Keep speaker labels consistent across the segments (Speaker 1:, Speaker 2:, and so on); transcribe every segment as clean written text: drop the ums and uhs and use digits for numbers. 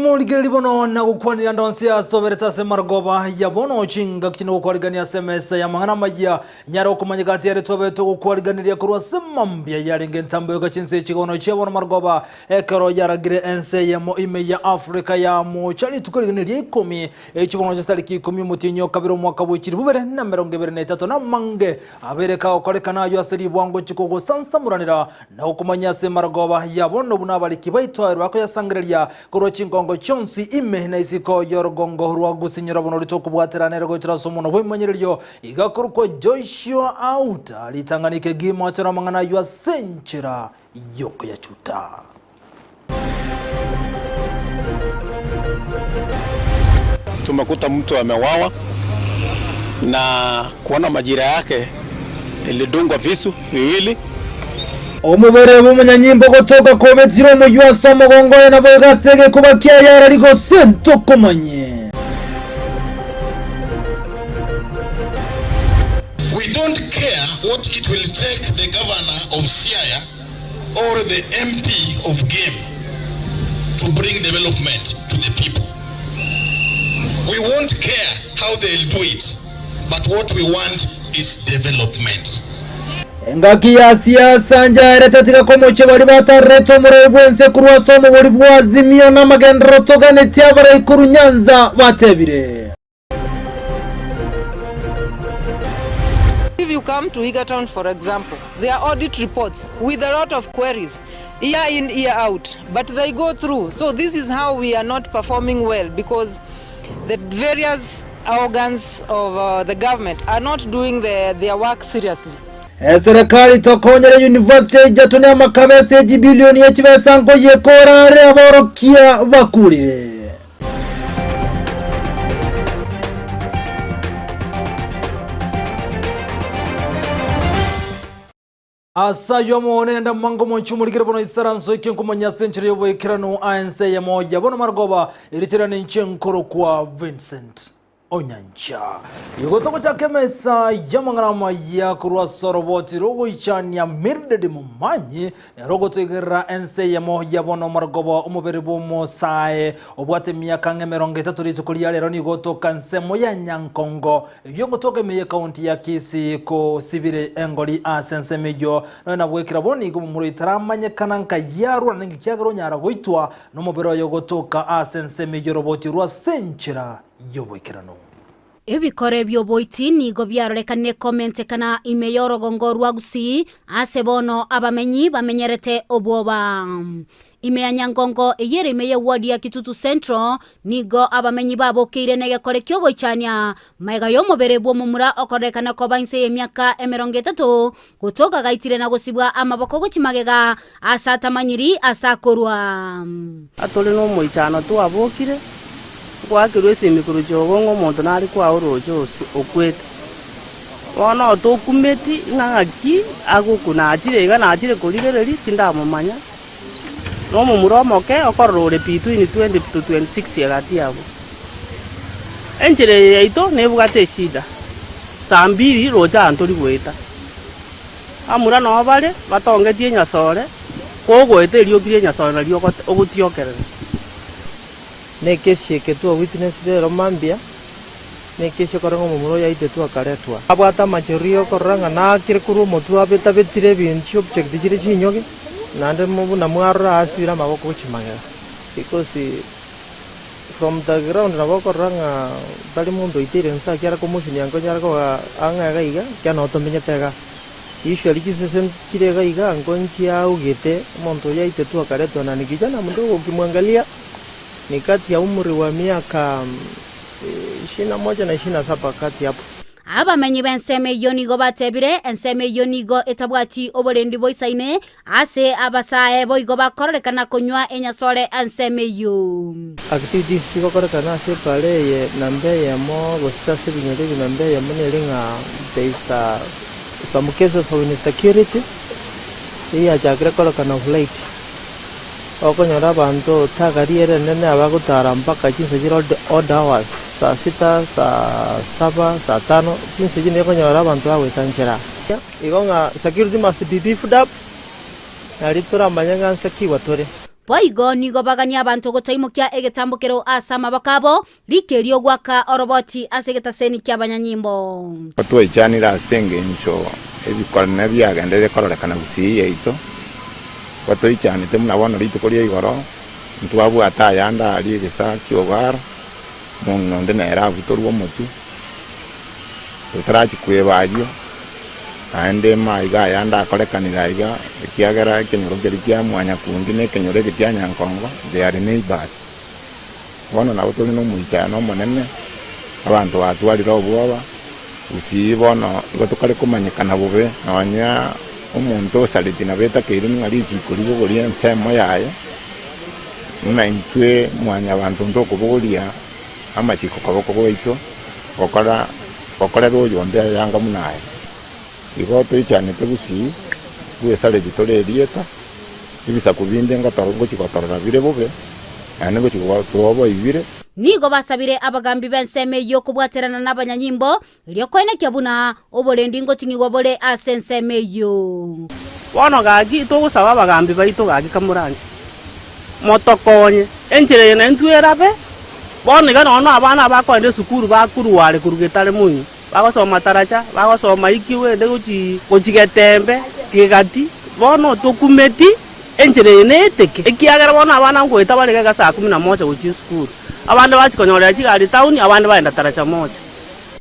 Speaker 1: omorigereri bono nagokwanera ande onsi ase oberete ase marogoba ya bono chingaki chinde gokwarigania ase emesa y'amang'ana amayia nyare okomanya gati yare twabete ogokwariganeria korwa ase mambia yarenge entambe yoka chinse echi bono chia bono marogoba ekero yaragire ense eyemo ime ya Africa ya mocha rituko rigana ria ikomi echi bono chitariki ikomi omotienyi o kabere omwaka bwe chilifu bibere na emerongo ebere na etato namange abere kagokorekana ayio ase ribwango chikogosansamoranera Na okomanya ase amarogoba ya bono buna abariki baito aye bakoyasangereria korwa chingongo chionsi ime na isiko y'orogongo rwa gosinyora bono ritokobwatera nere goetera ase omonwa bw'ebimanyererio iga korokwa Joshua Auta ritang'ani kegima achore amang'ana ayio ase enchera y'okoyachuta.
Speaker 2: Tumekuta mtu amewawa na kuona majira yake ilidungwa visu viwili.
Speaker 1: Omobere bw'omonyanyimbo gotoka kobetire omoyio ase omogongo oye naboigo ase egekuba kiaye arari gose ntokomanye.
Speaker 3: We don't care what it will take the governor of Siaya or the MP of Gem to bring development to the people. We won't care how they'll do it, but what we want is development.
Speaker 1: Engaki ya siasa njaerete tiga komochia baria batarerete omorai bw'ense korwa ase omobori bwa Azimio na amagenderero toganetie abarai korwa Nyanza batebire.
Speaker 4: If you come to Egerton for example, there are audit reports with a lot of queries year in year out but they go through so this is how we are not performing well because the various organs of uh, the government are not doing the, their work seriously.
Speaker 1: Eserekari tokonyere University Egerton amakabesa echibilioni echibesa nkoyekora are aborokia bakurire. Ase ayio omonene mwango omonche omorikire bono isaranso ekio nkomanya ase enchera y'oboikeranu a ense eyemo ya bono marogoba erichera ninche nkorokwa Vincent Onyancha. Igo togochaka emesa y'amang'ana amaya korwa ase oroboti rogoichania Mildred Momanyi Nere ogotoigerera ense eyemo ya bono omorogoba omobere bw'omosae obwate emiaka ang'e emerongo etato rituko ria rero nigo otoka ensemo ya Nyankongo eyio ogotoka ime y'ekaunti ya Kisii kosibire engori ase ensemo eyio nonya nabwekera bono nigo omomura oyo taramanyekana nka yarwa nenge ekiagera onyara goitwa nomobere oye ogotoka ase ensemo eyio oroboti orwo ase enchera y'oboikeranu.
Speaker 5: Ebikore bi'oboiti nigo biarorekanire komentekana ime y'orogongo rwa Gusii, aase bono abamenyi bamenyerete obwoba. Ime ya Nyangongo eyio ere ime y'eward ya Kitutu Central, nigo abamenyi babokeire negekore ki'ogoichania magega y'omobere bw'omomura okororekana koba inse y'emiaka emerongo etato, gotoka gaitire na gosibwa amaboko gochia magega aase atamanyiri ase akorwa.
Speaker 6: Atore nomoichano twabokire, Ngoakerwa esimi korwa chogo ng'a omonto nare kwao oroche ose okwete. Bono tokumeti ng'a ng'aki agokwa, nachire iga nachire korigereria tindamomanya, na omomura omoke okorora ore between 20 to 26 egati abwo. Enchera eye yaito nebwate eshida, saa mbiri roche aa ntori goeta. Abamura noo bare batongetie enyasore, kogoeta erioki ria enyasore nario ogote ogotiokerera.
Speaker 7: Nekesi eke twa witness rero mambia, nekesi ekorora ng'a omomura oyo aitetwe akaretwa. Abwate amacheruhi okorora ng'a naakire korwa omotwe abetabetire ebinto chiobject chire chinyoge, naende buna mwarora asibire amaboko gochia magega. Because from the ground nabo okorora ng'a tari monto oiteire nse ekiagera commotion yankonyara koba ang'e iga iga, ekiagera nabo tomenyete igaa. Usually chisese chire iga iga nko nchiaugete, omonto oyio aitetwe akaretwa na ni kijana mdogo ukimwangalia Ni kati ya umri wa miaka ishirini na moja na ishirini na saba kati hapo.
Speaker 5: Abamenyi b'ensemo eyio nigo batebire, Ensemo eyio nigo etabwati oborendi boisaine, ase abasae boigo bakororekana konywa enyasore ensemo eyio.
Speaker 7: Activities chigokorekana ase epara eye namba eyemo gose ase ebinyoro ebi namba eyemo nere ng'a there is a some cases of insecurity eyachakire korekana of late. Okonyora abanto tagari ere enene abagotara mpaka chinsa chire odd odd hours, saa sita, saa saba, saa tano, chinsa echio nigo okonyora abanto bagoeta nchera. Igo ng'a security must be beefed up, nario toramanye ng'a nse kigwa tore.
Speaker 5: Boigo nigo bagania abanto gotaimokia egetambokero ase amaboko abo, riko erio goaka oroboti ase egetaseni ki'abanyanyimbo.
Speaker 8: Twaichanire ase engencho ebikorana biagenderire kororekana gusii yaito, gotoichanete buna bono rituko ria igoro, ntwabwate ayande aria egesaa ki'ogaro, omong'ina onde nere abutorwe omotwe, totarachia kweba ayio, naende maiga ayande akorekanire aiga, ekiagera ekenyoro keria kia mwanyakundi na ekenyoro eke kia nyankongo, they are neighbours. Bono nabo tore nomoichano omonene, abanto batwarire obwoba, gusii bono igo tokare komanyekana bobe, nonya omonto osareti nabo etakeire ng'a richiko ribogorie ensemo yaye, buna intwe mwanyabanto ntokobogoria amachiko koboko gwaito gokora gokorera oyonde ayanga buna aya. Igo toichanete gusii, bwesareti tore erieta, ebisaku binde ngochia gotorora bire bobe, naende ngochia gotoboibire.
Speaker 5: Nigo basabire abagambi b'ensemo eyio kobwaterana nabanyanyimbo, erio koenekia buna oborendi ngoting'igwa bore ase ensemo eyio.
Speaker 6: Bono gaki togosaba abagambi baito gaki kamoranche, motokonye, enchera eye naintwe erabe, bono iga nonya na abana abakoenda esukuru bakorwa are korwa Getare moino, bagosoma Taracha, bagosoma iki ogende gochii gochia Getembe, Kegati, bono tokumeti enchera eye neteke, ekiagera bono abana nkoeta bare iga iga saa kumi na moja gochia esukuru, abande bachia konyorera chigari town, abande bagenda Taracha moja.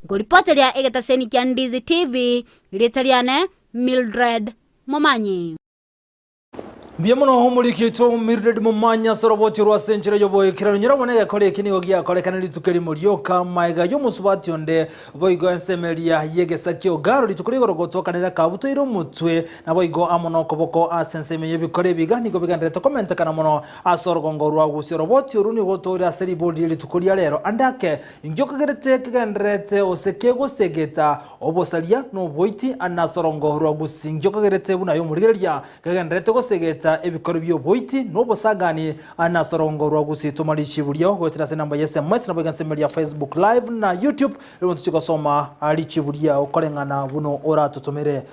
Speaker 5: Nkoripoteria egetaseni kia Ndizi TV, rieta riane Mildred Momanyi.
Speaker 1: Mbuya mono omoriki oito Mildred Momanyi ase oroboti orwo ase enchera y'oboikeranu. Nyora bono egekora eke nigo giakorekana rituko erimo rioka magega y'omosubati onde boigo ensemo eria y'egesakia Ogaro rituko rigoro gotokanera kabutoire omotwe naboigo amo nokoboko ase ensemo y'ebikora ebiga nigo bigendererete komentekana mono ase orogongo rwa Gusii. Oroboti oru nigo otoire ase ribori rie rituko ria rero ande ake Inki okagerete kegendererete gose kegosegeta obosaria na oboiti ande ase orongo rwa Gusii? Inki okagerete buna aye omorigereria kegendererete gosegeta ebikoro bi'oboiti na obosagani ande ase orongo rwa Gusii? Toma richibu riao goetera ase enamba ya SMS naboigo ensemo eria Facebook Live na YouTube erio tochie gosoma richibu riao koreng'ana buna oratotomere.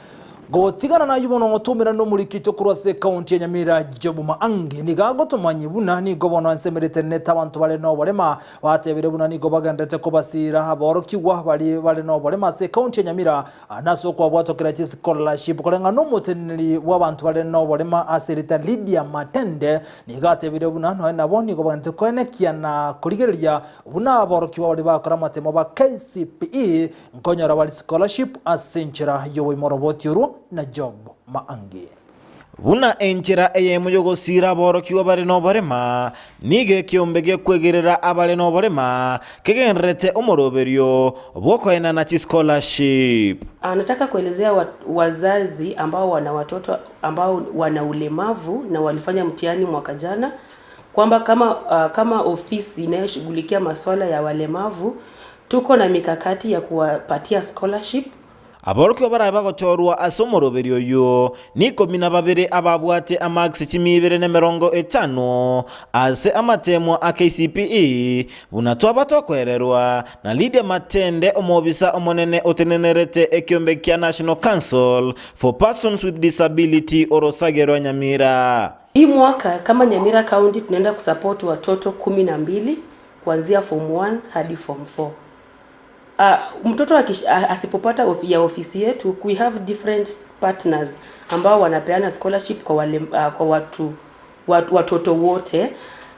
Speaker 1: Gotigana nayio bono ng'otomerane nomoriki oito korwa ase ekaunti ya Nyamira Job Maangi nigo agotomanyia buna nigo bono ensemerete nete abanto bare noborema Batebire buna nigo bagenderete kobasiira aborokigwa baria bare noborema ase ekaunti ya Nyamira na ase okwabwatokera chischolarship koreng'ana nomoteneneri bw'abanto bare noborema ase erita Lydia Matende nigo atebire buna nonya nabo nigo bagenderete koenekia na korigereria buna aborokigwa baria bakora amatemo ba KCPE nkonyora bare scholarship ase enchera y'oboimoroboti orwo na Job Maangi.
Speaker 9: Buna enchera eyemo y'ogosiira aborokigwa bare noborema, nigo ekeombe gekwegerera abare noborema kegendererete omoroberio bw'okoenana chischolarship.
Speaker 10: Nataka kuelezea wazazi ambao wana watoto ambao wana ulemavu na walifanya mtihani mwaka jana kwamba kama, kama ofisi inayoshughulikia masuala ya walemavu tuko na mikakati ya kuwapatia scholarship.
Speaker 9: Aborokigwa barabe bagochorwa ase omoroberio oyio nikomi na babere ababwate amarks chimia ibere na emerongo etano ase amateemwa a KCPE, buna twaba tokoererwa na Lydia Matende omobisa omonene otenenerete ekiombe kia National Council for Persons with Disability orosage rwa Nyamira.
Speaker 10: Hii mwaka kama Nyamira County tunaenda kusupport watoto 12 kuanzia form 1 hadi form 4. Mtoto asipopata ya ofisi yetu, we have different partners ambao wanapeana scholarship kwa wale, kwa watu, watoto wote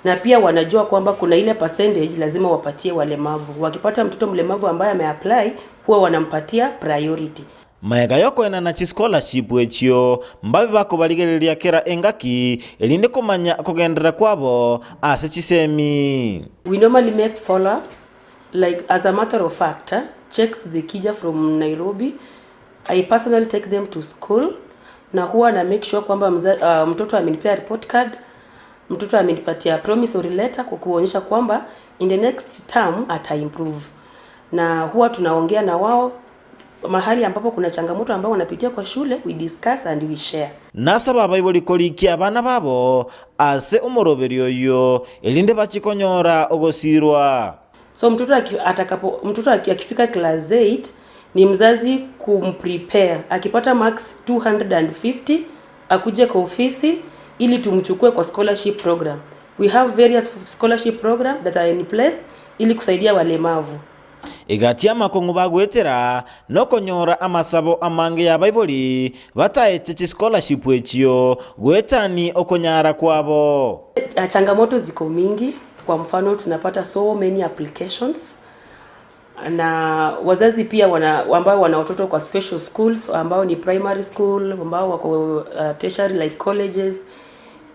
Speaker 10: na pia wanajua kwamba kuna ile percentage lazima wapatie walemavu. Wakipata mtoto mlemavu ambaye ameapply huwa wanampatia priority.
Speaker 9: Magega y'okoenana chischolarship echio, mbabe bakobarigereria kera engaki, erinde komanya kogenderera kwabo ase chisemi.
Speaker 10: We normally make follow up Like as a matter of fact, checks zikija from Nairobi, I personally take them to school na huwa na make sure kwamba mtoto amenipea report card, mtoto amenipatia promissory letter kwa kuonyesha kwamba in the next term ata improve. Na huwa tunaongea na wao mahali ambapo kuna changamoto ambao wanapitia kwa shule, we discuss and we share.
Speaker 9: Nasaba abaibori korikia abana babo ase omoroberio oyio, erinde bachie konyora ogosiirwa.
Speaker 10: So mtoto atakapo, mtoto akifika class 8 ni mzazi kumprepare. Akipata marks 250 akuje kwa ofisi, ili tumchukue kwa scholarship program. We have various scholarship program that are in place ili kusaidia walemavu.
Speaker 9: Egati amakong'u bagoetera nokonyora amasabo amange y'abaibori bataete chischolarship echio goetani okonyara kwabo.
Speaker 10: Changamoto ziko mingi. Kwa mfano tunapata so many applications na wazazi pia wana, ambao wana watoto kwa special schools ambao ni primary school ambao wako tertiary like colleges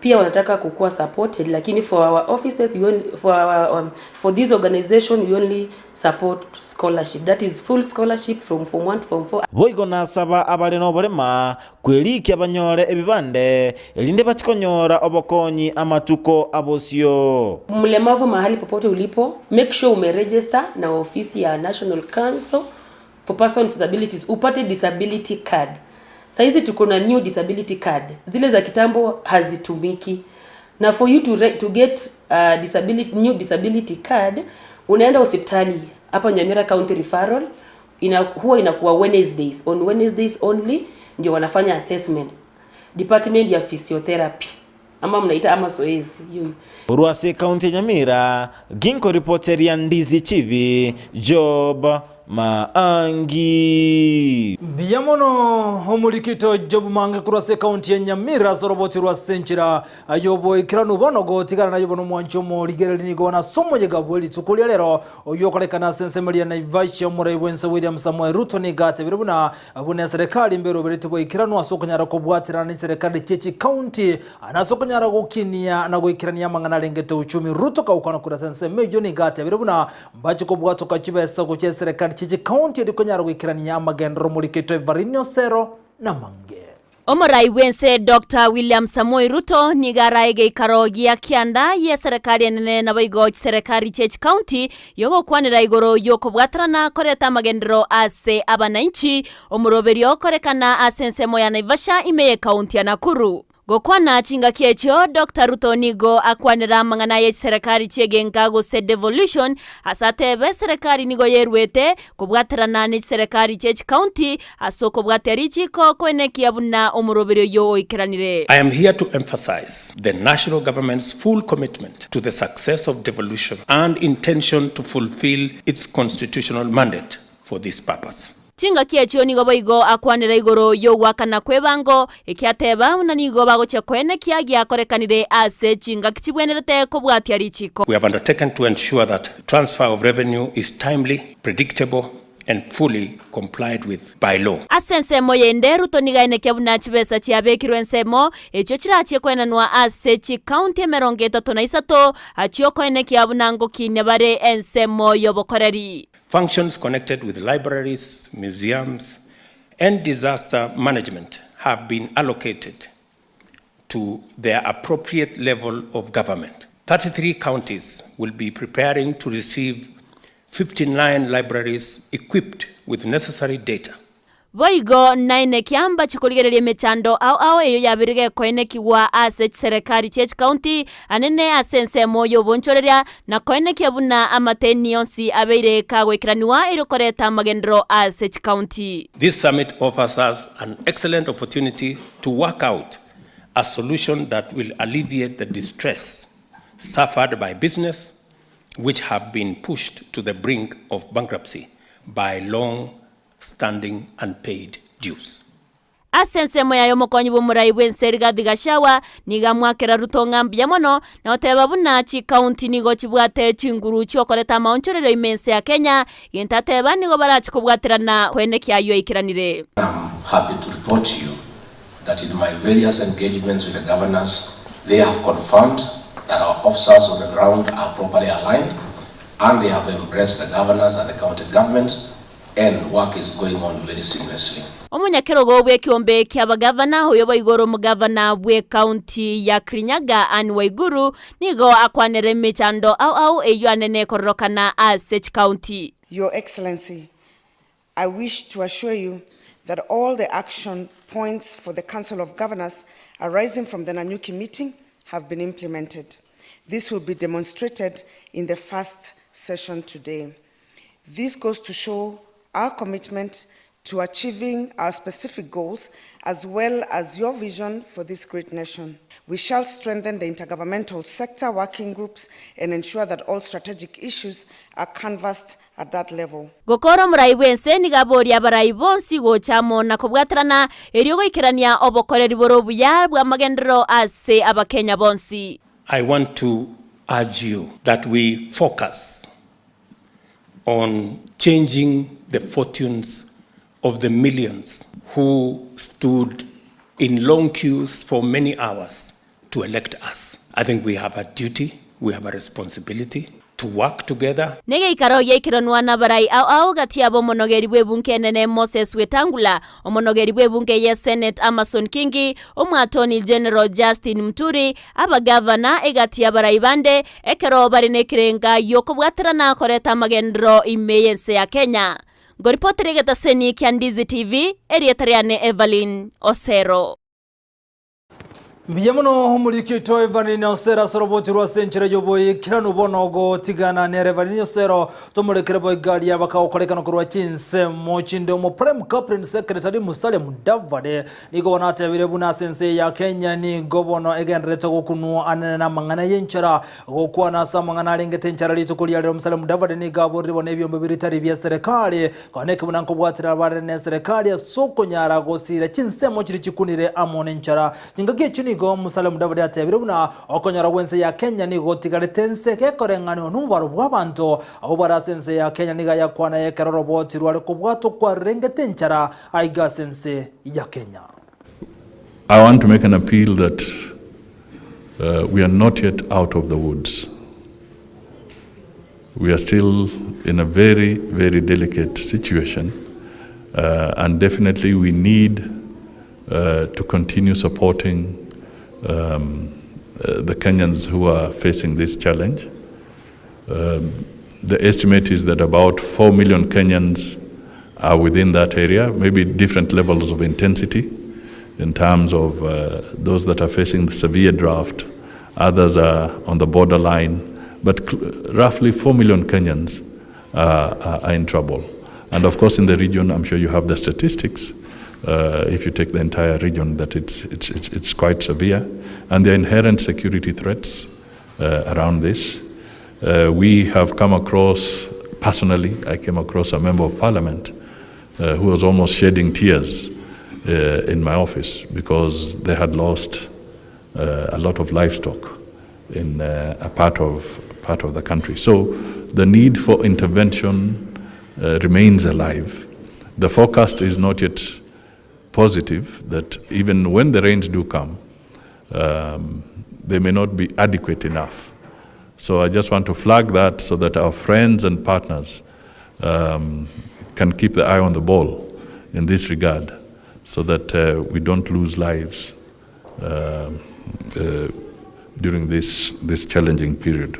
Speaker 10: pia wanataka kukuwa supported, lakini for our offices we only, for our, for this organization we only support scholarship that is full scholarship from form 1 to form 4.
Speaker 9: Boigo nasaba abare noborema kwerikia banyore ebibande erinde bachikonyora obokonyi amatuko abosio.
Speaker 10: Mlemavu mahali popote ulipo, make sure umeregister na ofisi ya National Council for Persons with Disabilities upate disability card. Saizi tuko na new disability card, zile za kitambo hazitumiki. Na for you to get new disability card, unaenda hospitali hapa Nyamira County Referral, huwa inakuwa Wednesdays, on Wednesdays only ndio wanafanya assessment. Department ya physiotherapy ama mnaita ama zoezi hiyo.
Speaker 9: Korwa ase county ya Nyamira, ginko reporter Ndizi TV, Job Maangi.
Speaker 1: Mbuya mono omorikito Job Mange korwa ase ekaunti ya Nyamira ase oroboti rwa senchera ayoboikeranu bono gotigana nayo bono omwancho omorigereri nigo ase omoyega bwa rituko ria rero oyo okorekana ase ensemo ria Naivasha omorai bwense William Samoei Ruto nigo atebire buna buna eserekari mbere oberete boikeranu ase okonyara kobwaterana na eserekari chia chikaunti ase okonyara gokinia na goikerania amang'ana arengete uchumi. Ruto kaukana kura ase ensemo eywo nigo atebire buna mbache kobwatoka chibesa gochia eserekari chia chikaunti erikonyara goikerania amagendero omorikito Evarino Sero na mange.
Speaker 5: Omorai bwense Dr. William Samoei Ruto nigo geikaro gia kianda ye serikali enene nabo serikali chia chikaunti yogokwanera igoro yokobwaterana koreta amagendero ase abananchi omoroberio okorekana ase ensemo ya Naivasha ime ye kaunti ya Nakuru. Gokwana chingaki echio Dr. Ruto nigo akwanera amang'ana ye serikali chiegenka gose devolution ase atebe serikali nigo yerwete kobwaterana ne serikali chia chikaunti ase okobwatia richiko koenekia buna omoroberio oyo oikeranire.
Speaker 11: I am here to emphasize the national government's full commitment to the success of devolution and intention to fulfill its constitutional mandate for this purpose.
Speaker 5: Chingaki echio nigo boigo akwanera igoro yogwakana kwebango ekiateba buna nigo bagochia koenekia giakorekanire ase chingaki chibwenerete kobwatia richiko.
Speaker 11: We have undertaken to ensure that transfer of revenue is timely, predictable, and fully complied with by law.
Speaker 5: Ase ensemo yende Ruto nigo aenekia buna chibesa chiabekirwe ensemo echio chirachie koenanwa ase chikaunti 33 achio koenekia buna ngokinia bare ensemo yobokoreri.
Speaker 11: Functions connected with libraries, museums, and disaster management have been allocated to their appropriate level of government. 33 counties will be preparing to receive 59 libraries equipped with necessary data.
Speaker 5: Boigo naine kiamba chikorigereria emechando ao ao eyo yabirige koenekiwa ase chiserekari chia chikaunti anene ase ensemo yobonchoreria na koenekia buna amateni yonsi abeire kagoikeraniwa eri koreta amagendero ase chikaunti.
Speaker 11: This summit offers us an excellent opportunity to work out a solution that will alleviate the distress suffered by business which have been pushed to the brink of bankruptcy by long-standing unpaid dues.
Speaker 5: Ase ensemo yayo omokonyi bwa omorai bwa ense Rigathi Gachagua nigo amwakera Ruto ng'a mbuya mono na goteba buna chikaunti nigo chibwate chinguru chiokoreta amaonchorero ime ense ya Kenya gento ateba nigo barachi kobwaterana koenekia aywo aikeranire.
Speaker 12: I'm happy to report to you that in my various engagements with the governors, they have confirmed that our officers on the ground are properly aligned and they have embraced the governors and the county governments and work is going on very seamlessly.
Speaker 5: Omonyakerogo bwa ekiombe kia abagavana oyo boigoro omogavana bwa ekaunti ya Kirinyaga Anne Waiguru nigo akwanera emechando ao ao eywo anene ekororokana ase chikaunti.
Speaker 13: Your Excellency, I wish to assure you that all the action points for the Council of Governors arising from the Nanyuki meeting have been implemented. This will be demonstrated in the first session today. This goes to show our commitment to achieving our specific goals as well as your vision for this great nation. We shall strengthen the intergovernmental sector working groups and ensure that all strategic issues are canvassed at that level.
Speaker 14: Gokora omorai bw'ense nigo aborie abarai bonsi gocha amo na kobwaterana erio goikerania obokoreri bore obuya bw'amagenderero ase abakenya bonsi.
Speaker 11: I want to urge you that we focus on changing the fortunes of the millions who stood in long queues for many hours to elect us. I think we have a duty, we have a responsibility to work together.
Speaker 14: Negeikaro giaikeranwa nabarai ao ao gati yabo omonogeri bw'ebunke enene Moses Wetangula, omonogeri bw'ebunke ye Senate Amason Kingi, Omoattorney General Justin Muturi, Abagavana egati y'abarai bande, ekero bare nekerenga gi'okobwaterana koreta amagenderero ime y'ense ya Kenya. Ngoripotera egetaseni kia Ndizi TV, erieta riane Evelyn Osero.
Speaker 1: Mbuya mono omoriki oito Evelyn Osero ase oroboti rwa ase enchera y'oboikeranu bono ogotigana nere Evelyn Osero tomorekere boigo aria bakagokorekana korwa chinsemo chinde omo Prime Cabinet Secretary Musalia Mudavadi Nigo bono atebire buna ase ense eye ya Kenya nigo bono egendererete gokunwa anene namang'ana y'enchara. Gokwana ase amang'ana arengete enchara rituko ria rero Musalia Mudavadi nigo aborire bono ebiombe biritari bia serekari konya eke buna nkobwatera bare neserekari ase okonyara gosira chinsemo chiria chikunire amo nenchara. Chingaki echio nigo Musalia Mudavadi atebire buna okonyora gwense ya Kenya nigo gotigarete ense gekoreng'anigwa nomobaro bw'abanto abwo bare ase ense ya Kenya nigo ayakwana ekero oroboti rware kobwatwa kwarengete enchara Aiga ase ense ya Kenya.
Speaker 15: I want to make an appeal that uh, we are not yet out of the woods. We are still in a very, very delicate situation, uh, and definitely we need uh, to continue supporting um, uh, the Kenyans who are facing this challenge. Um, the estimate is that about 4 million Kenyans are within that area, maybe different levels of intensity in terms of uh, those that are facing the severe drought, others are on the borderline, but roughly 4 million Kenyans uh, are in trouble. And of course, in the region, I'm sure you have the statistics. Uh, if you take the entire region, that it's, it's, it's, it's quite severe. And the inherent security threats uh, around this. Uh, we have come across, personally, I came across a member of parliament uh, who was almost shedding tears uh, in my office because they had lost uh, a lot of livestock in uh, a part of, part of the country. So the need for intervention uh, remains alive. The forecast is not yet positive that even when the rains do come, um, they may not be adequate enough. So I just want to flag that so that our friends and partners um, can keep the eye on the ball in this regard so that uh, we don't lose lives uh, uh, during this, this challenging period.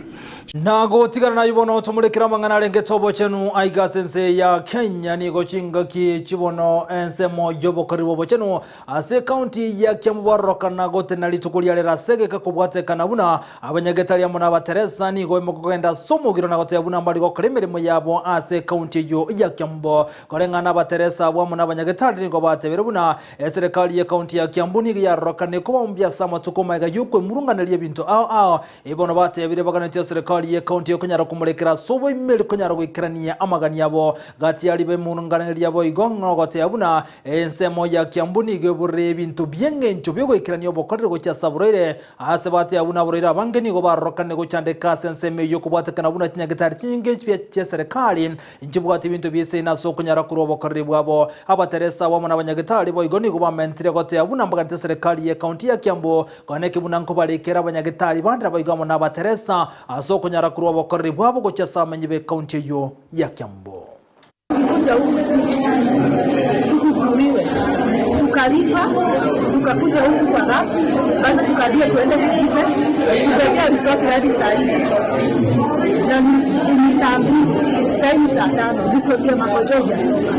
Speaker 1: Na gotigana naye bono tomorekere amang'ana arengete obochenu aiga ase ense ya Kenya nigo chingaki chibono ensemo y'obokoreri bw'obochenu ase ekaunti ya Kiambu barorokana gotena rituko ria rero ase egeka kobwatekana buna abanyagetari amo na abateresa nigo kogenda ase omogiro na goteba buna mbari gokora emeremo yabo ase ekaunti eyio ya Kiambu koreng'ana abateresa abwo amo na abanyagetari nigo batebire buna eserekari y'ekaunti ya Kiambu nigo yarorokane kobaombia ase amatuko magega y'okwemurunganeria ebinto ao ao Bono batebire baganetie eserekari y'ekaunti ekonyara komorekera ase oboimeri konyara goikerania amagani abo. Gati aria bemurunganeria boigo ng'a ogoteba buna ensemo ya Kiambu nigo eborere ebinto bi'engencho bi'ogoikerania obokoreri gochia ase aborwaire. Ase bateba buna aborwaire abange nigo barorokane gochandeka ase ensemo eyio kobwatekana buna chinyagetari chinyinge chi'eserekari Nchibwati ebinto bi'eseini ase okonyara korwa obokoreri bwabo. Abateresa abo amo nabanyagetari boigo nigo bamentire gotea buna mbaganete eserekari y'ecounty ya Kiambu konya eke buna nkobarekera abanyagetari bande naboigo amo nabateresa ase okonyara korwa obokoreri bwabo gochia ase abamenyi b'ecounty eyio ya Kiambu.
Speaker 16: Tulikuja huku sisi tuhudumiwe, tukalipa, tukakuja huku kwa rafu, kwanza tukaambiwa tuende tulipe, kungojea resort hadi saa hii haijatoka na ni saa mbili, saa hii ni saa tano, resort ya Makojo hujatoka.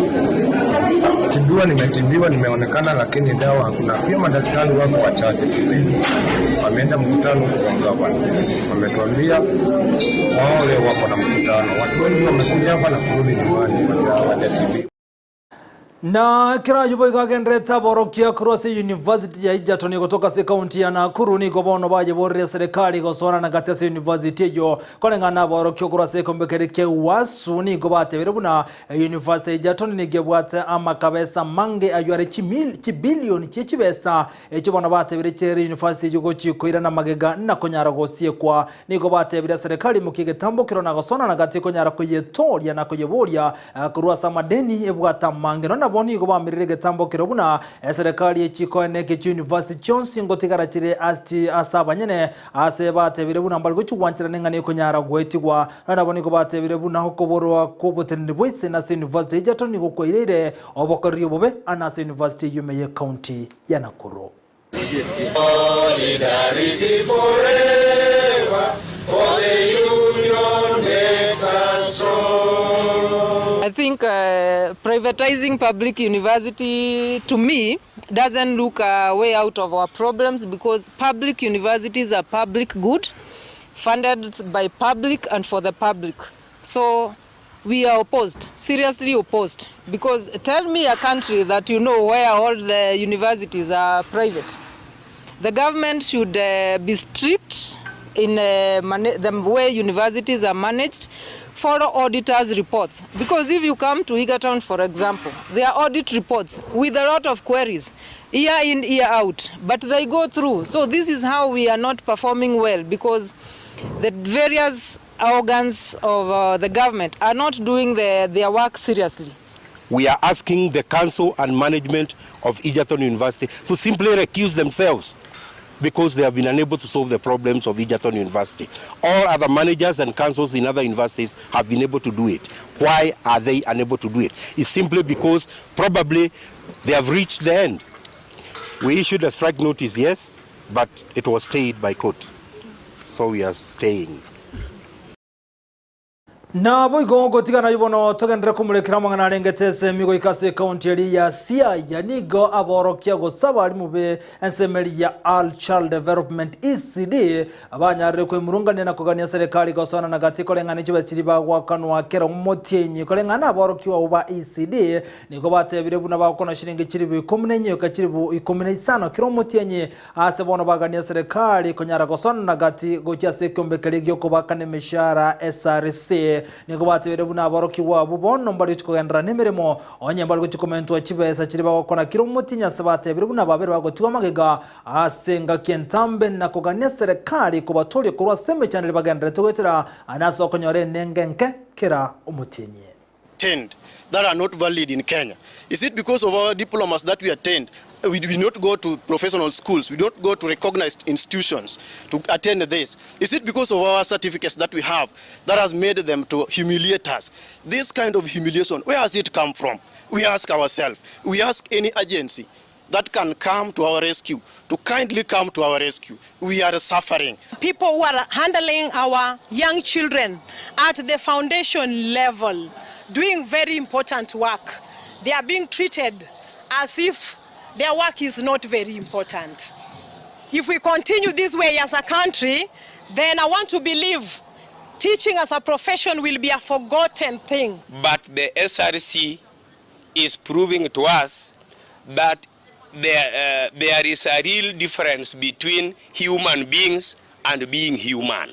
Speaker 17: Tibiwa, nimetibiwa, nimeonekana, lakini dawa hakuna. Pia madaktari wako wachache, si wengi. Wameenda mkutano huko kwa gavana, wametuambia wao leo wako na mkutano. Watu wengi wamekuja hapa na kurudi nyumbani, hawajatibiwa.
Speaker 1: Na ekero ayio boigo agendererete aborokia korwa ase University ya Egerton gotoka ase ekaunti ya Nakuru nigo bono bayeborire serikali gosoanana gati ase university eyio. Koreng'ana na aborokia korwa ase ekeombe keria kia UASU nigo batebire buna University ya Egerton nigo ebwate amakabesa amange ayio are chibilioni chie chibesa echio bono batebire chiaire university eyio gochia koirana magega na konyara gosiekwa. Nigo batebire serikali imokie egetambokero na gosoanana gati konyara koyetoria na koyeboria Korwa ase amadeni ebwate amange, nonya nabo nigo bamerire egetambo keria buna eserekari echikoeneke chiuniversity chionsi ngotigara chire ase abanyene ase batebire buna mbari gochigwancherana eng'ana ekonyara goetigwa. Nonya nabo nigo batebire buna okoborwa kw'oboteneneri bwa iseni ase university ya Egerton nigo kwaireire obokoreri obobe ane ase university eyio ime y'ecounty ya Nakuru.
Speaker 18: Solidarity forever, for the union makes us strong.
Speaker 4: I think privatizing public university to me doesn't look a way out of our problems because public universities are public good, funded by public and for the public. So we are opposed, seriously opposed, because tell me a country that you know where all the universities are private. The government should be strict in the way universities are managed, follow auditors' reports. Because if you come to Egerton, for example, there are audit reports with a lot of queries, year in, year out, but they go through. So this is how we are not performing well, because the various organs of the government are not doing their work seriously.
Speaker 19: We are asking the council and management of Egerton University to simply recuse themselves because they have been unable to solve the problems of Egerton University. All other managers and councils in other universities have been able to do it. Why are they unable to do it? It's simply because probably they have reached the end. We issued a strike notice, yes, but it was stayed by court. So we are staying.
Speaker 1: Naboigo gotigana ayio bono togenderere komorekera amang'ana arengete esemi goika ase ekaunti eria ya Siaya nigo aborokia gose abarimu be ensemo eria ya Early Child Development ECD banyarire koimurungania na kogania serikali gosoana na gati koreng'ana chibesa chiria bagoakanwa kera omotienyi koreng'ana aborokigwa abwo ba ECD nigo batebire buna bagokona shilingi chiribu ikomi na inye goika chiribu ikomi na isano kera omotienyi Aase bono bagania serikali konyara gosonana gati gochia ase ekeombe keria gi'okobakana emeshahara SRC. Nigo batebire buna aborokigwa abwo bono mbari gochia kogenderera nemeremo onye mbari gochia komentwa chibesa chiria bagokona kera omotienyi ase batebire buna babere bagotigwa magega ase engaki entambe na kogania serikali kobatoria korwa ase emechando eria bagendererete goetera ane ase okonyora enengo enke kera omotienyi.
Speaker 20: Attained that are not valid in Kenya? Is it because of our diplomas that we attained? We do not go to professional schools, we don't go to recognized institutions to attend this. Is it because of our certificates that we have that has made them to humiliate us? This kind of humiliation, where has it come from? We ask ourselves, we ask any agency that can come to our rescue, to kindly come to our rescue. We are suffering.
Speaker 21: People who are handling our young children at the foundation level, doing very important work, they are being treated as if their work is not very important. If we continue this way as a country, then I want to believe teaching as a profession will be a forgotten thing.
Speaker 11: But the SRC is proving to us that there, uh, there is a real difference between human beings and being human.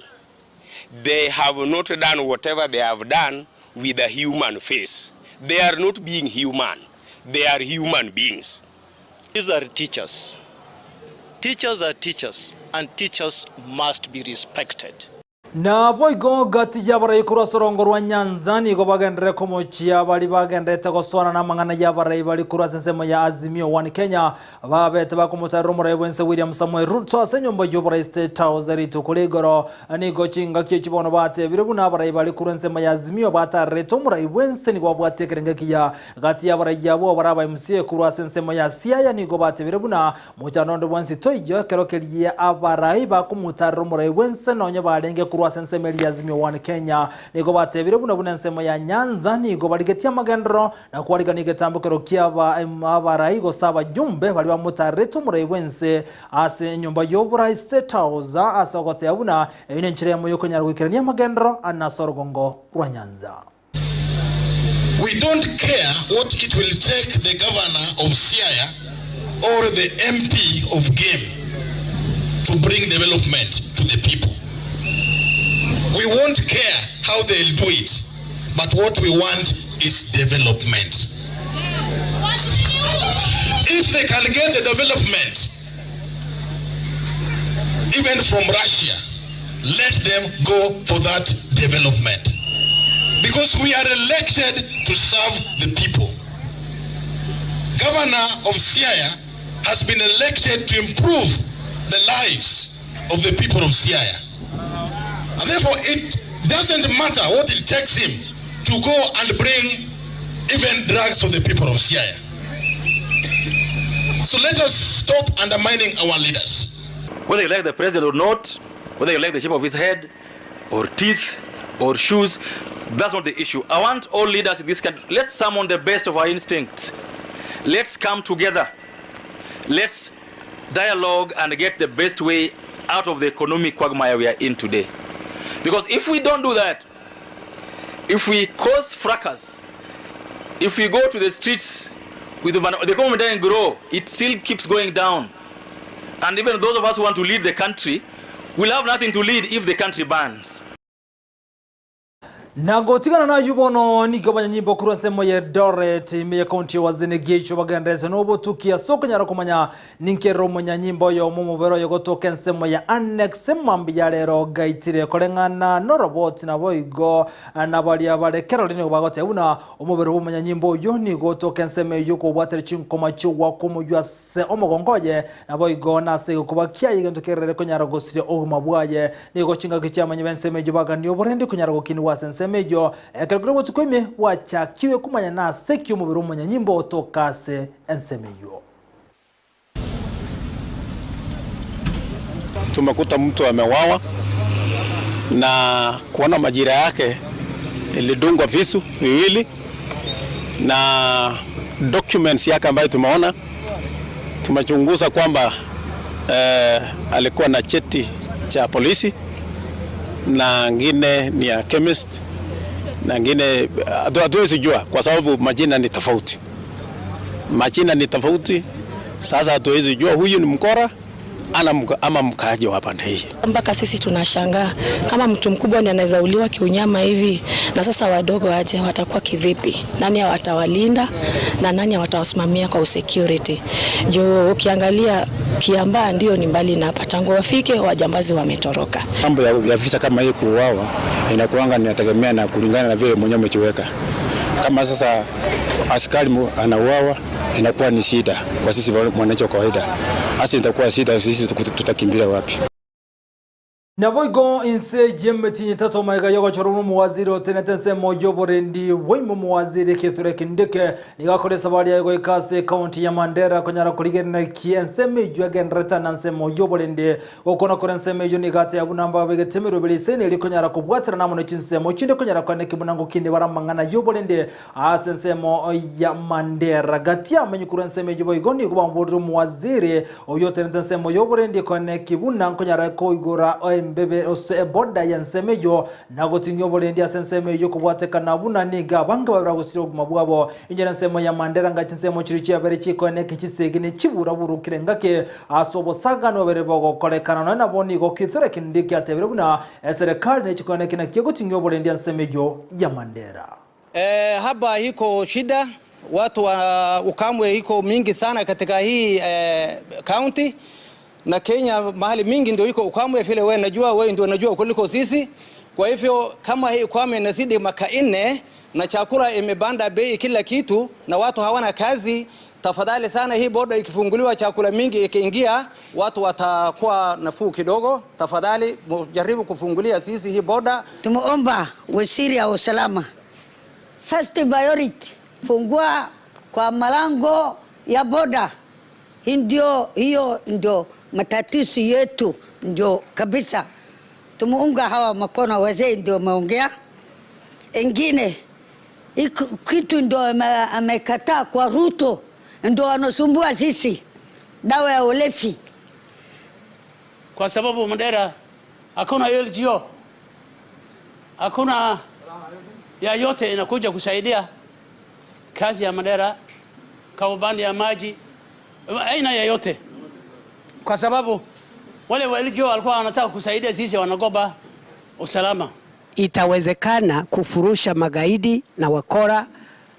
Speaker 11: They have not done whatever they have done with a human face. They are not being human. They are human beings.
Speaker 22: These are teachers. Teachers are teachers, and teachers must be respected.
Speaker 1: Naboigo gati y'abarai korwa ase orongo rwa Nyanza nigo bagenderere komochia baria bagendererete gosoana namang'ana y'abarai baria korwa ase ensemo ya Azimio One Kenya babete bakomotarera omorai bw'ense William Samoei Ruto ase enyomba y'oborai State House rituko rigoro. Nigo chingaki echi bono batebire buna abarai baria korwa ensemo ya Azimio batarerete omorai bw'ense nigo babwate ekerengo ekiya gati y'abarai abwo bare aba MCA korwa ase ensemo ya Siaya nigo batebire buna Mochando onde bwensi toiyo ekero keria abarai bakomotarera omorai bw'ense nonye barenge korwa ase ensemo eria y'Azimio One Kenya. Nigo batebire buna buna ensemo ya Nyanza nigo barigetie amagenderero na kwarigania egetambokero kiaba abarai gose abajumbe baria bamotarerete omorai bw'ense ase enyomba y'oborai State House ase ogoteba buna eyio nenchera eyemo yokonyara goikerania amagenderero ane ase orogongo rwa Nyanza.
Speaker 2: We don't care what it will take the governor of Siaya or the MP of Gem to bring development to the people. We won't care how they'll do it, but what we want is development. If they can get the development, even from Russia, let them go for that development. Because we are elected to serve the people. Governor of Siaya has been elected to improve the lives of the people of Siaya. And therefore, it doesn't matter what it takes him to go and bring even drugs for the people of Siaya. So let us stop undermining our leaders.
Speaker 3: Whether you like the president or not, whether you like the shape of his head or teeth or shoes, that's not the issue. I want all leaders in this country, let's summon the best of our instincts. Let's come together. Let's dialogue and get the best way out of the economic quagmire we are in today. Because if we don't do that, if we cause fracas, if we go to the streets with the, the economy doesn't grow, it still keeps going down. And even those of us who want to lead the country will have nothing to lead if the country burns.
Speaker 1: Na gotigana nayu bono nigo abanyanyimbo korwa ensemo ya Eldoret ime ya county ya Uasin Gishu bagenderete na obotuki ase okonyara komanya ninki ere omonyanyimbo oyomo omobere oyo gotoka ensemo ya Annex mambia ya rero gaitire koreng'ana noroboti naboigo na baria bare kerori nigo bagoteba buna omobere bw'omonyanyimbo oyio nigo otoka ensemo eyio kobwatire chinkoma chi'ogoaka omoyio ase omogongo oye naboigo nase egekoba kiaye egento kerere konyara gosiria obogima bwaye. Nigo chingaki chi'amanyi b'ensemo eyio baganie oborendi konyara gokinigwa ase ensemo eyio, ekero keria obotuko ime bwachakigwe komanya nase ki omobere omonyanyimbo otoka ase ensemo eyio.
Speaker 23: Tumekuta mtu amewawa na kuona majira yake ilidungwa visu viwili na documents yake ambayo tumeona, tumechunguza kwamba eh, alikuwa na cheti cha polisi na ngine ni ya chemist na ngine hatuwezi jua kwa sababu majina ni tofauti, majina ni tofauti. Sasa hatuwezi jua huyu ni mkora ana ama mkaaji wa pande hii.
Speaker 24: Mpaka sisi tunashangaa kama mtu mkubwa ndiye anaweza uliwa kiunyama hivi, na sasa wadogo aje watakuwa kivipi? Nani watawalinda na nani watawasimamia kwa security? Juu ukiangalia Kiambaa ndio ni mbali na hapa, tangu wafike wajambazi wametoroka.
Speaker 8: Mambo ya, ya visa kama hii kuuawa inakuanga inategemea na kulingana na vile mwenyewe umejiweka. Kama sasa askari anauawa inakuwa ni shida kwa sisi mwananchi wa kawaida, hasa itakuwa shida sisi tutakimbilia wapi?
Speaker 1: Naboigo inse y'emetienyi etato magega y'ogochorwa omowaziri otenete ensemo y'oborendi bwaime omowaziri Kithure Kindiki nigo akore esabari yaye goika ase ekaunti ya Mandera konyara korigereria ki ensemo eyio egenderete na ensemo y'oborendi gokona kore ensemo eyio nigo ateba buna mbabegete emeroberi ase eri konyara kobwaterana amo ne chinsemo chinde konyara koaneki buna ngokinde bare amang'ana y'oborende ase ensemo ya Mandera. Gati y'amenyi korwa ensemo eyio boigo nigo bamoborire omowaziri oyio otenete ensemo y'oborende koaneki buna nkonyara koigora embebe ase eboda y'ensemo eyio na goting'ia oborendi ase ensemo eyio kobwatekana buna nigo abange babere bagosiria obogima bwabo. Inche nensemo ya Mandera nga chinsemo chiria chiabere chikoeneki chisegi ne chibura-burukire ngaki ase obosagani bobere bogokorekana nonya nabo nigo Kithure Kindiki atebire buna eserekari nechikoeneki naki egoting'ia oborendi ensemo eyio ya Mandera.
Speaker 25: E, hapa iko shida, watu wa ukamwe iko mingi sana katika hii e, county na Kenya mahali mingi ndio iko ukamwe vile wewe najua, wewe ndio unajua kuliko sisi. Kwa hivyo kama hii ukame inazidi maka nne na chakula imebanda bei kila kitu na watu hawana kazi, tafadhali sana, hii boda ikifunguliwa, chakula mingi ikiingia, watu watakuwa nafuu kidogo. Tafadhali jaribu kufungulia sisi hii boda.
Speaker 26: Tumeomba waziri ya usalama first priority, fungua kwa malango ya boda. Ndio hiyo ndio matatizo yetu, ndio kabisa. Tumeunga hawa makono, wazee ndio wameongea. Ingine kitu ndio amekataa kwa Ruto, ndio anasumbua sisi, dawa ya ulevi.
Speaker 27: Kwa sababu Mandera hakuna LGO, hakuna ya yote inakuja kusaidia. kazi ya Mandera, kwa upande ya maji, aina yoyote, kwa sababu wale walijua walikuwa wanataka kusaidia sisi, wanagoba usalama.
Speaker 5: Itawezekana kufurusha magaidi na wakora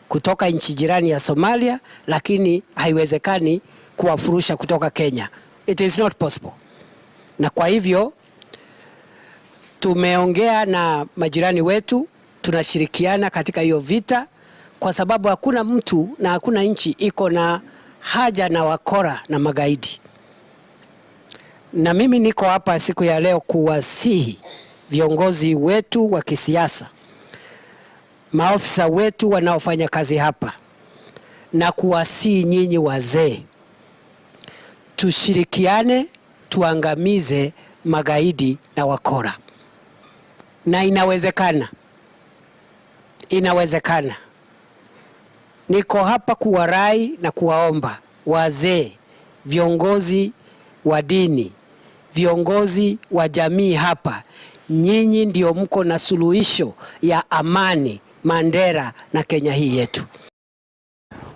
Speaker 5: kutoka nchi jirani ya Somalia, lakini haiwezekani kuwafurusha kutoka Kenya. It is not possible. Na kwa hivyo tumeongea na majirani wetu, tunashirikiana katika hiyo vita, kwa sababu hakuna mtu na hakuna nchi iko na haja na wakora na magaidi. Na mimi niko hapa siku ya leo kuwasihi viongozi wetu wa kisiasa, maofisa wetu wanaofanya kazi hapa, na kuwasihi nyinyi wazee, tushirikiane, tuangamize magaidi na wakora, na inawezekana, inawezekana. Niko hapa kuwarai na kuwaomba wazee, viongozi wa dini, viongozi wa jamii hapa, nyinyi ndio mko na suluhisho ya amani Mandera na Kenya hii yetu.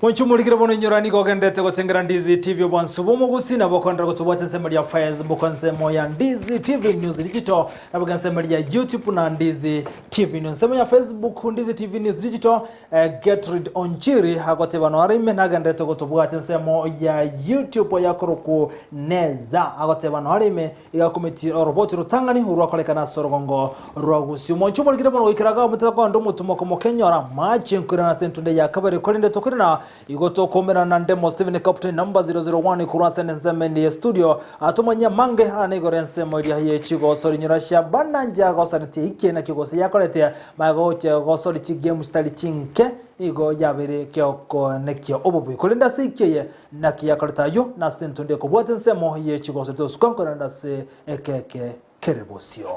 Speaker 1: Mwanchumurikire bono inyora nigo ogendete gotengera Ndizi TV obwansu bw'omogusi nabo okondera gotobwata ensemo ria Facebook ensemo ya Ndizi TV News Digital nabo ensemo ria YouTube na Ndizi TV News ensemo ya Facebook Ndizi TV News Digital eh, Gertrude Onchiri agoteba no arime nagendete gotobwata ensemo ya YouTube yakoroku neza agoteba no arime igakomiti oroboti rutang'ani rwakorekana ase orogongo rwa gusii mwanchumurikire bono goikeraga omoteta kwande omotumo komokenyora mache nkoirana ase entunde ya kabere korende tokorina igo tokomerana ndemo Stephen Captain number 001 korwa ase ensemo ya studio atomanya mange ane igoro ensemo eria ye chigosori nyora cia bana nja gosoreti iki na kigosi yakorete magoche gosori chigame chitari chinke igo yabere kiokonekio obobui korende ase ikeye naki yakorete aywo na ase entunde ekobwata ensemo ye chigosori tosuka nkorenda ase ekeke kere bosio.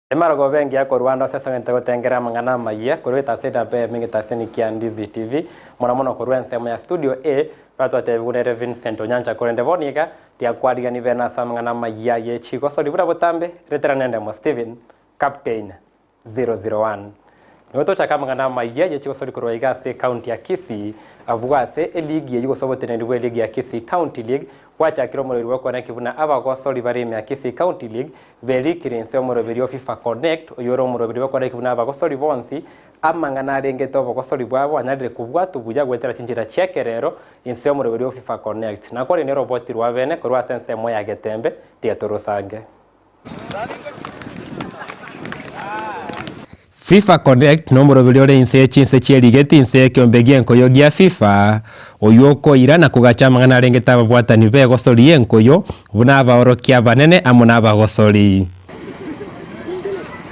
Speaker 6: Emarogoba engiya korwa ande ase esegente gotengera amang'ana amayia korwa etase enamba eyemo egetaseni kia Ndizi TV, mono mono korwa ensemo ya studio A, batwatebigwe nere Vincent Onyancha korende bono iga tiakwarigani bene ase amang'ana amayia ye chigosori buna botambe retera nendemo Stephen Captain 001. Nigo tochake amang'ana amayia ye chigosori korwa iga ase ecounty ya Kisii abwo ase eligi eyio gose oboteneneri bwe eligi ya Kisii County League bwachakire omorweri bw'okoeneki buna abagosori bare ime ya Kisii County League berikire inse omoroberi o Fifa Connect oyio ore omoroberi bw'okoeneki buna abagosori bonsi amang'ana arengete obogosori bwabo anyarire kobwatwa buya goetera chinchera chi'ekerero inse omoroberi o Fifa Connect. Nakore neroboti rwa bene korwa ase ensemo ya Getembe tiga torosange. Fifa Connect nomoroberi ore inse ye chinse chi'erigeti inse y'ekeombe gi'enkoyo gia Fifa, oyio okoira na kogacha amang'ana arengete ababwatani b'egosori y'enkoyo buna abaorokia abanene amo nabagosori.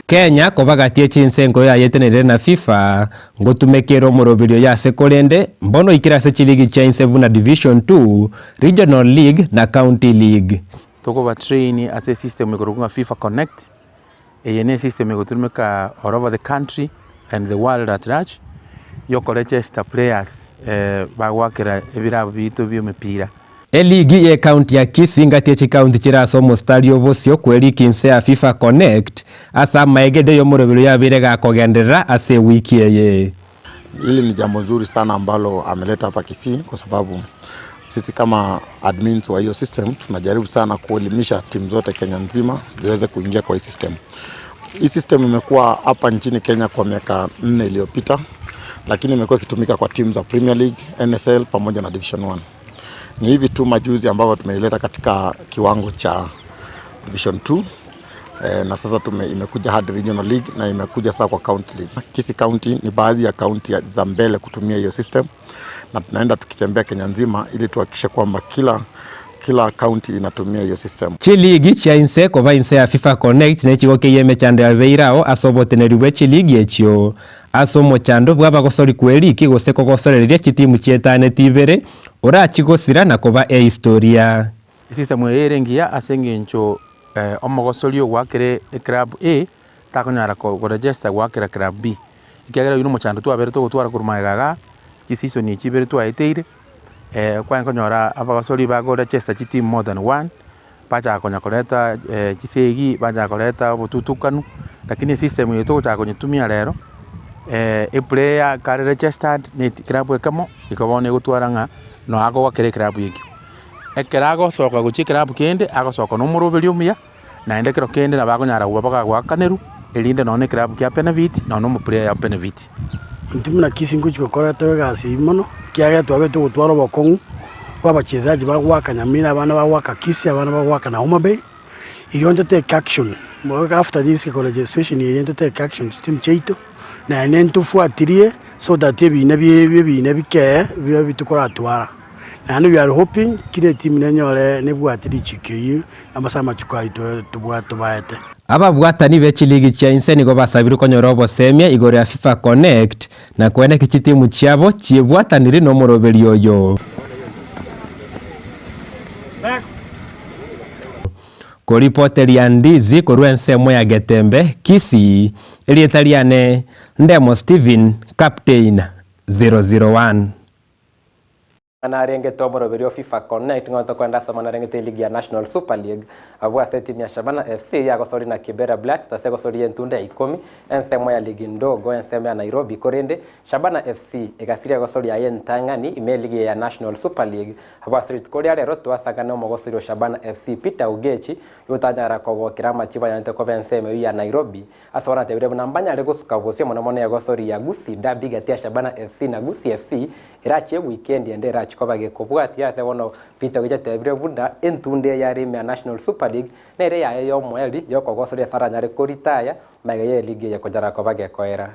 Speaker 6: Kenya koba gati ye chinse enkoyo yayeteneire na Fifa, ngotumeka ere omoroberi oyo ase korende mbono oikire ase chiligi chia inse buna Division 2, Regional League na County League.
Speaker 7: Tokoba train ase esystem ekorokwa ng'a Fifa Connect, eye ne esystem egotumeka all over the country and the world at large, ya okoregister players bagoakera ebirabu biaito bia emepira.
Speaker 6: Eligi y'ecounty ya Kisii ngati echikaunti chire ase omostari obosio kw'eligi inse ya Fifa Connect ase amaegede y'omoroberi yabeire gakogenderera ase ewiki eye.
Speaker 8: Hili ni jambo nzuri sana ambalo ameleta hapa Kisii kwa sababu sisi kama admins wa hiyo system tunajaribu sana kuelimisha timu zote Kenya nzima ziweze kuingia kwa hii system. Hii system imekuwa hapa nchini Kenya kwa miaka 4 iliyopita, lakini imekuwa ikitumika kwa timu za Premier League, NSL pamoja na Division 1. Ni hivi tu majuzi ambavyo tumeileta katika kiwango cha Division 2. Na sasa imekuja hadi Regional League na imekuja sasa kwa County League. Kisii County ni baadhi ya county za mbele kutumia hiyo system, na tunaenda tukitembea Kenya nzima ili tuhakikishe kwamba kila county inatumia hiyo system.
Speaker 6: Chiligi chia inse koba inse ya Fifa Connect nechigo keiyo emechando yabeire ao ase oboteneri bwe chiligi echio ase omochando bw'abagosori kw'eligi gose kogosorereria chitimu chietaneti ibere orachigosira na koba ehistoria.
Speaker 7: Esystem eye ere engiya ase eng'encho omogosori ogoakera eclub A takonyara koregister goakera club B, ekiagera oywo na omochando twaberete ogotwara korwa magega igaa, chiseason echi ibere twaeteire, kwanye konyora abagosori bakoregister chiteam more than one, bachaka konya koreta chisegi, bachaka koreta obotutukanu, lakini esystem eye togochaka konyetumia rero, eplayer kare registered na eclub ekemo, igo bono egotwara ng'a nonya agoakera eclub ekio. Ekero agosoka gochia ekerabu kende, agosoka na omoroberi omuya, naende ekero kende nabo akonyara koba bagagoakanerwa, erinde nonya na ekerabu kia benefit, nonya na omoplayer ya benefit.
Speaker 9: Intwe buna Kisii ngochia gokora tore egasi eyio mono, ekiagera twabete gotwara obokong'u bwa abachesaji bagoaka Nyamira, abana bagoaka Kisii, abana bagoaka na Homa Bay, igo nto take action, after this registration eye nto take action chitimu chiaito, naende ntofuatirie so that ebina bie ebina bikee bibe bitokoratwara. Naende we are hoping kera etimu nenyore nebwate richiko eyio ase amachiko ayio tobwate tobaete.
Speaker 10: Ababwatani be chiligi chia inse nigo basabirwe konyora obosemia igoro ya Fifa Connect na koeneki chitimu chiabo chiebwataniri nomoroberi oyo. Koripoteria Ndizi korwa ensemo ya Getembe, Kisii, erieta riane Ndemo Stephen, Captain 001.
Speaker 6: Narengete omoroberi o Fifa Connect ng'a tokoenda ase amang'ana arengete eligi ya National Super League abwo ase etimu ya Shabana FC yagosoria na Kibera Black Stars egosoria entunda ya ikomi ensemo ya ligi ndogo ensemo ya Nairobi korende Shabana FC egasiria egosoria aye entang'ani ime eligi ya National Super League abwo ase rituko ria rero twasangane omogosori o Shabana FC Peter Ogechi oyotanyara kogokera amachibo ayanyete koba ensemo eyio ya Nairobi Ase baratebire buna mbanyare gosuka bosio mono mono egosoria Gusii Derby gati ya Shabana FC na Gusii FC erachie ewikendi ende erachie koba gekobwatia ase bono Peter Ogechi atebire buna entunda eye are ime ya National Super League nere yaye yomoerio yokogosoria ase aranyare koritaya magega ye ligi eye konyara koba gekoera.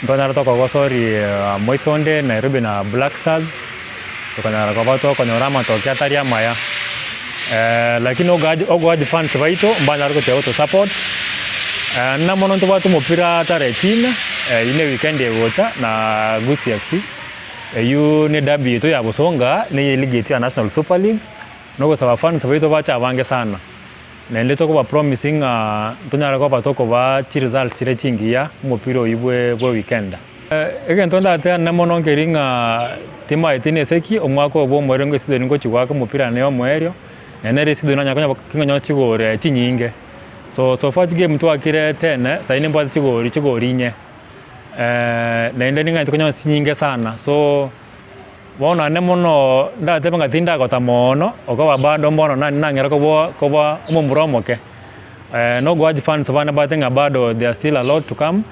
Speaker 12: Ntonyare tokogosoria moisonde Nairobi na Black Stars, tokanyara koba tokonyora amatoke atari amaya. Lakini ogoaji fans baito mbanyare gochia goto support, na mono ntobwate omopira tarehe tine, eyio ne weekend egocha na Gusii FC, eyio ne derby yaito ya Bosonga, neye eligi yaito ya National Super League, nogosaba fans baito bache abange sana. Naende tokoba promise ng'a ntonyare koba tokobaa chiresults chire chingiya omopira oyio bwe bwe weekend. Egento ndateane mono nkeri ng'a timaeti neseki omwaka oyo bwa omoerio nigo eseason ngochia goaka omopira naye omoerio, naende nere eseason nanya konya king'onye chigori chinyinge. So so far chigame twakire ten, sayi nimbwate chigori chigori inye, naende ning'anyete konyora chinyinge sana so. Bono naende mono ndatebe ng'a tindagota moono, okoba bado mbono nang'era koboa koba omomura omoke. Nogoachi fans bane mbate ng'a bado there still a lot to come,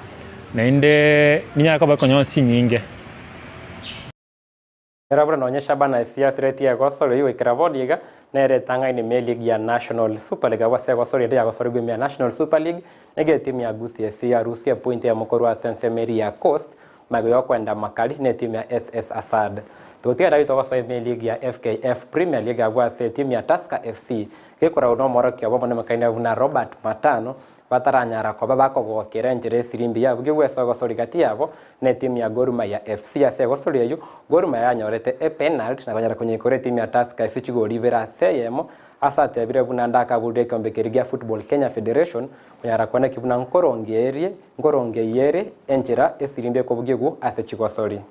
Speaker 12: naende ninyare koba ekonyora chinyinge.
Speaker 6: Ere buna nonye Shabana FC yasiretie egosori eyio goikera bono iga, nere etang'aine ime eligi ya National Super League abwo ase egosori ende yagosorigwe ime ya National Super League, nigo etimu ya Gusii FC yarusie epointi eyemo korwa ase ensemo eria ya Coast, Magega y'okwenda makari netimu ya SS Assad. Togotiga David ogosoa ime eligi ya FKF Premier League agwo ase etimu ya Tusker FC gekoragwa nomorokia obo omonene buna Robert Matano bataranyara koba bakogokera enchera esirimbi yabugia gwesa ogosori gati yabo netimu ya Gor Mahia FC. Ase egosori eyio Gor Mahia yanyorete epenalty na konyara konyeikora etimu ya Tusker ase chigori ibere ase eyemo ase atebire buna ndakaburire ekeombe keria gia Football Kenya Federation konyara koeneki buna nkorongeerie Nkorongeyie ere enchera esirimbi ekobugigwa ase chigosori.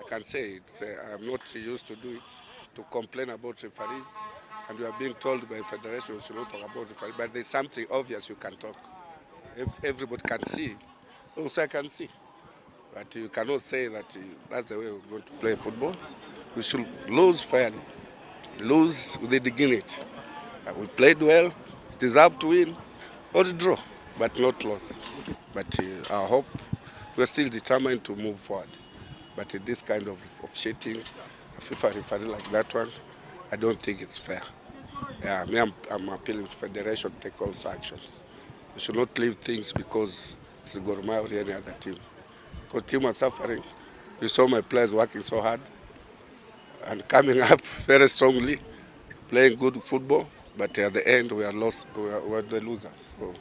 Speaker 13: I can say it, I'm not used to do it, to complain about referees, and we are being told by federation we should not talk about referees, but there's something obvious you can talk. If everybody can see, also I can see. But you cannot say that that's the way we're going to play football. We should lose fairly, lose with the dignity. We played well, deserve to win or draw, but not lose. But I hope we're still determined to move forward. But this kind of officiating, a FIFA referee like that one, I don't think it's fair. Yeah, me, I'm appealing to Federation to take also actions. We should not leave things because it's Gor Mahia or any other team. Because team are suffering. You saw my players working so hard and coming up very strongly, playing good football, but at the end we are lost, we are the losers. So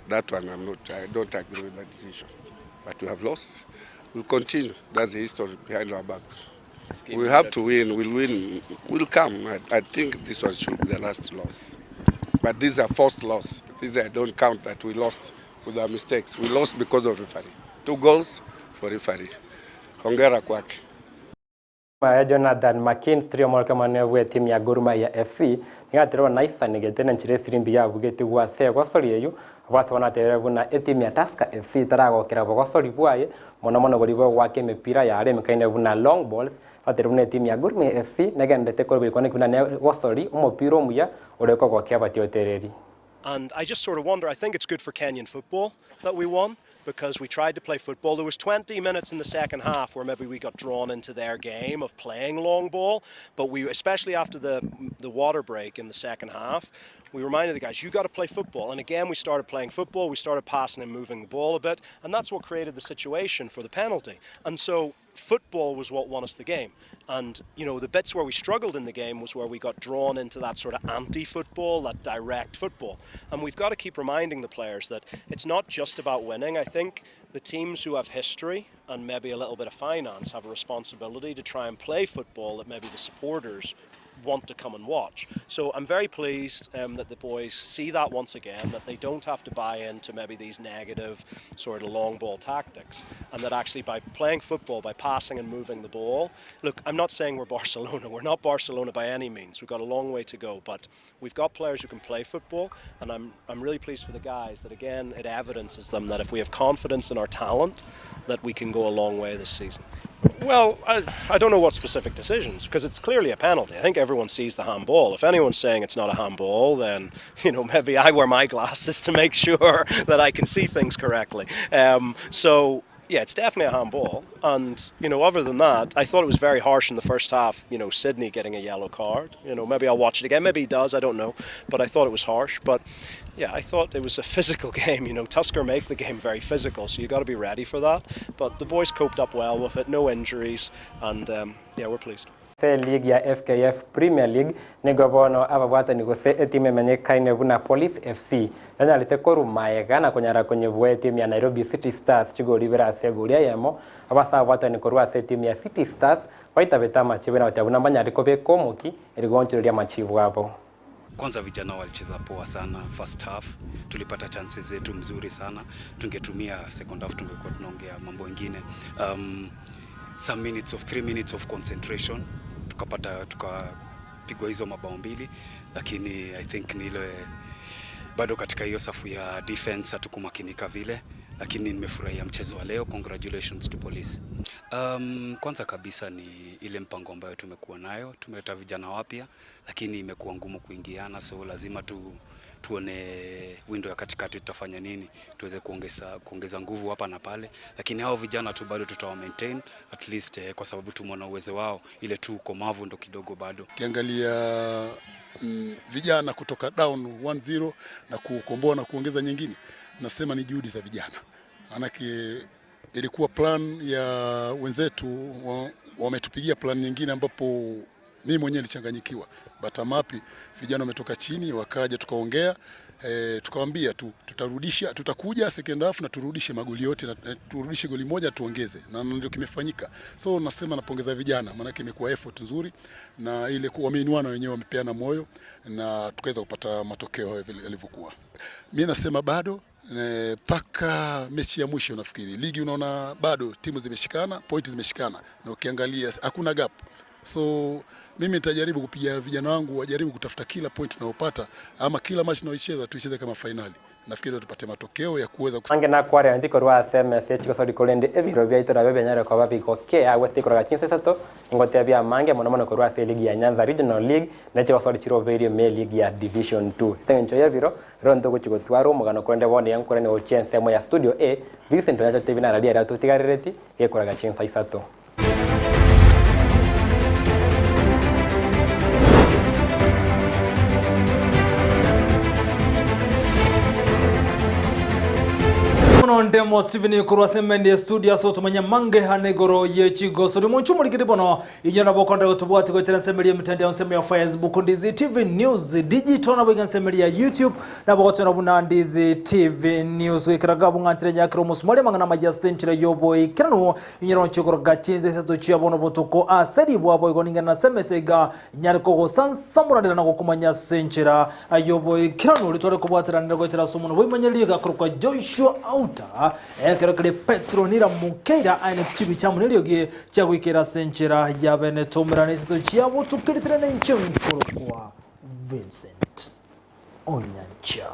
Speaker 13: that one I'm not, I don't agree with that decision. But we have lost. We'll continue. That's the history behind our back. We have to win, we'll win, we'll come. I, I think this one should be the last loss. But this is a first loss. This I don't count that we lost with our mistakes. We lost because of referee. Two goals for referee. Hongera kwake.
Speaker 6: Aya Jonathan McKinstry omorokia omonene bw'etimu ya Gor Mahia FC nigo aterwa naisanegete na enchera esirimbi yabugetigwe ase egosori eyio abwo ase bono atebirie buna etimu ya Tusker FC etaragokera bogosori bwaye mono mono boria bogoaka emepira yare emekaine buna long balls atebirie buna etimu ya Gor Mahia FC negenderete korwa ebikoneki buna negosori omopira omuya ore kogokia abatiotereri.
Speaker 4: And I just sort of wonder, I think it's good for Kenyan football that we won because we tried to play football. There was 20 minutes in the second half where maybe we got drawn into their game of playing long ball, but we, especially after the the water break in the second half, we reminded the guys, you got to play football. And again, we started playing football. We started passing and moving the ball a bit, and that's what created the situation for the penalty. And so football was what won us the game. And, you know, the bits where we struggled in the game was where we got drawn into that sort of anti-football, that direct football. And we've got to keep reminding the players that it's not just about winning. I think the teams who have history and maybe a little bit of finance have a responsibility to try and play football that maybe the supporters want to come and watch. So I'm very pleased um, that the boys see that once again, that they don't have to buy into maybe these negative sort of long ball tactics, and that actually by playing football, by passing and moving the ball, look, I'm not saying we're Barcelona, we're not Barcelona by any means, we've got a long way to go, but we've got players who can play football, and I'm, I'm really pleased for the guys that again, it evidences them that if we have confidence in our talent, that we can go a long way this season. Well, I, I don't know what specific decisions, because it's clearly a penalty. I think everyone sees the handball. If anyone's saying it's not a handball, then, you know, maybe I wear my glasses to make sure that I can see things correctly. Um, so, yeah, it's definitely a handball. And, you know, other than that, I thought it was very harsh in the first half, you know, Sydney getting a yellow card. You know, maybe I'll watch it again. Maybe he does, I don't know. But I thought it was harsh. But, yeah, I thought it was a physical game. You know, Tusker make the game very physical, so you got to be ready for that. But the boys coped up well with it, no injuries, and um, yeah, we're pleased.
Speaker 6: Ase eligi ya FKF Premier League nigo bono ababwatani gose etimu emenyekaine buna Police FC yanyarete korwa maega na konyara konyebua etimu ya Nairobi City Stars chigori ibere ase egori eyemo. Aba ababwatani korwa ase etimu ya City Stars baitabete amachibu na goteba buna mbanyare kobeka omoki erio goonchoreria amachibu abo.
Speaker 14: Kwanza vijana walicheza poa sana first half, tulipata chances zetu mzuri sana. Tungetumia second half tungekuwa tunaongea mambo ingine. Um, some minutes of three minutes of concentration tukapata tukapigwa hizo mabao mbili, lakini I think ni ile bado katika hiyo safu ya defense hatukumakinika vile, lakini nimefurahia mchezo wa leo. Congratulations to police. Um, kwanza kabisa ni ile mpango ambayo tumekuwa nayo, tumeleta vijana wapya, lakini imekuwa ngumu kuingiana, so lazima tu tuone window ya katikati tutafanya nini tuweze kuongeza kuongeza nguvu hapa na pale, lakini hao vijana tu bado tutawa maintain at least eh, kwa sababu tumeona uwezo wao, ile tu ukomavu ndo kidogo bado.
Speaker 15: Ukiangalia mm, vijana kutoka down 1-0 na kukomboa na kuongeza nyingine, nasema ni juhudi za vijana, manake ilikuwa plan ya wenzetu wametupigia plan nyingine ambapo mimi mwenyewe nilichanganyikiwa, but I'm happy vijana wametoka chini wakaja tukaongea e, tukawaambia tu tutarudisha, tutakuja second half na turudishe magoli yote na eh, turudishe goli moja tuongeze, na ndio kimefanyika. So nasema napongeza vijana, maanake imekuwa effort nzuri na ile wameinuana wenyewe, wamepeana moyo na tukaweza kupata matokeo vile yalivyokuwa. Mimi nasema bado mpaka mechi ya mwisho nafikiri ligi, unaona bado timu zimeshikana, pointi zimeshikana, na ukiangalia hakuna gap. So mimi nitajaribu kupiga vijana wangu wajaribu kutafuta kila point tunayopata ama kila match tunayoicheza tuicheze kama fainali. Nafikiri tupate matokeo ya kuweza
Speaker 6: Ange nakwarera ntikorwa ase emesa echigosori korende ebiro biaito nabio bianyare koba bigokea agwo ase ikoroga chinsa isato ingotebia amange mono mono korwa ase eligi ya Nyanza Regional League na echigosori chirobeire ime eligi ya Division 2 ase eng'encho ya ebiro rero ntogochi gotwara omogano korende bono iga nkorende gochia ensemo ya studio A Vincent Onyancha totebi nararia aria totigarereti gekoraga chinsa isato.
Speaker 1: Bono Ondemo Stephen korwa ase Mendi Studio ase otomanya mange ane igoro ye chigosori omonche omorikiri bono inyo nabo okonda gotobwati goetera ensemo eria emitandao ensemo ya Facebook Ndizi TV News Digital nabo iga ensemo eria ya YouTube nabo gotonyora buna Ndizi TV News goikera gabu ng'anchera nyakera omosumari amang'ana amaya ase enchera y'oboikeranu inyora onche koroka chinsa isato chia bono botuko ase ribwa boigo ning'ana ase emesa iga nyare kogosansamoranera na gokomanya ase enchera Ay'oboikeranu oria tware kobwateranera goetera ase omonwa bw'oimanyererio egakorokwa Joshua Auta, ekero keria Petero niramokeira aye ne chibicha amo neriogi chiagoikera ase enchera ya bene toumerane isato chiabo tokeritire nenche nkorokwa Vincent Onyancha.